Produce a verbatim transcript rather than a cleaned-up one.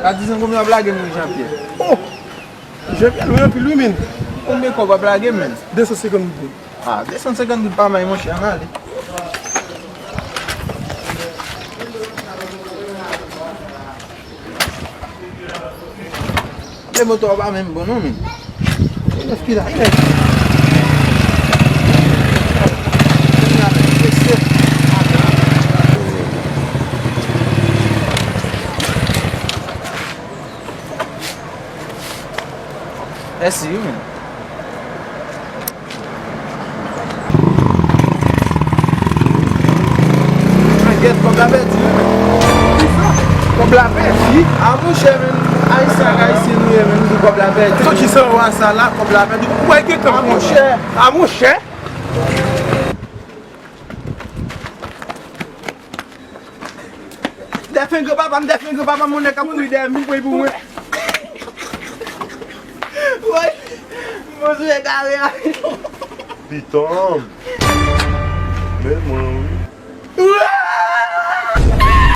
Patizan, konbyen w ap lage m wi, Jean Pierre? Oh! Jean Pierre lwen anpil wi, men. Konbyen kòb w ap lage m, men? De san senkant goud. Ah, de san senkant goud pa mal, monchè, ann ale. Men moto a pa menm bon non, men. E nèf ki la, e nèf. Mèsi wi, men. Mwen gèt, kòb la pèdi wi, men. Kisa? Kòb la pèdi? A monchè, men, Ayisyen ak Ayisyen nou ye, men, nou di kòb la pèdi. Sou kisa w wè sa la, kòb la pèdi? Ou wè gentan. A monchè. A monchè. Dèfen granpapa m, dèfen granpapa m, yon nèg k ap kouri dèyè m, vin pran pou mwen. Woy, monchè, kare a. Piton. Men mwen wi.